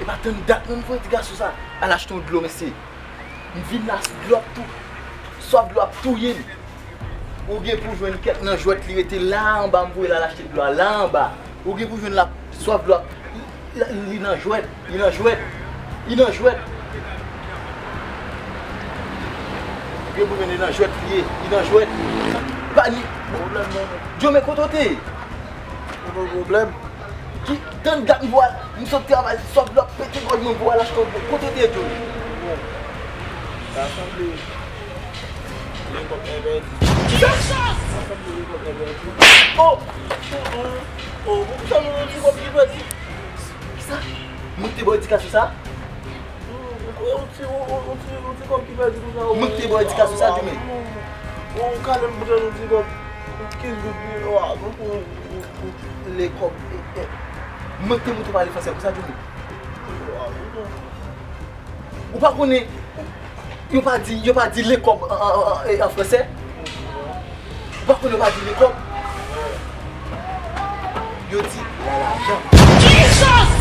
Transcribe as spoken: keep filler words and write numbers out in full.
Pa tann dat non, m voye ti gason sa al achte yon dlo, mesye. M vin la, dlo ap tou, swaf dlo ap touye m. Ou gen pou jwenn kèk nan jwèt li rete la anba, m voye l al achte dlo a la anba. Ou gen pou jwenn la, swaf dlo ap, li, li nan jwèt, li nan jwèt, li nan jwèt. Ou gen pou jwenn li nan jwèt li ye, li nan jwèt. Pa ni pwoblèm non. Djo, men kote w te ye? Pwoblèm. Ki tann dat m vwa, m sot travay, sòt lòt pete gòj mwen pou al achte yon bon. Kote w te ye, Johnny? Bon, sa sanble lekòp mwen pèdi. Sa sanble lekòp mwen pèdi. Oh! Oh, oh, oh, sa sanble yon ti kòb ki pèdi. Kisa? Mwen te ba w edikasyon sa? Yon ti, yon, yon, yon ti, yon ti kòb ki pèdi konsa. Mwen te ba w edikasyon sa, Jimmy. Ou kale m pou tande yon ti kòb. Kenz goud, wi, wa, mwen pou, pou, pou lekòb. Mwen te montre w pale fransè konsa, Jimmy. Ou pa konnen, yo pa di, yo pa di lekòb an, an, an, an fransè? Ou pa konnen yo pa di lekòb? Yo di lalajan. Jesus!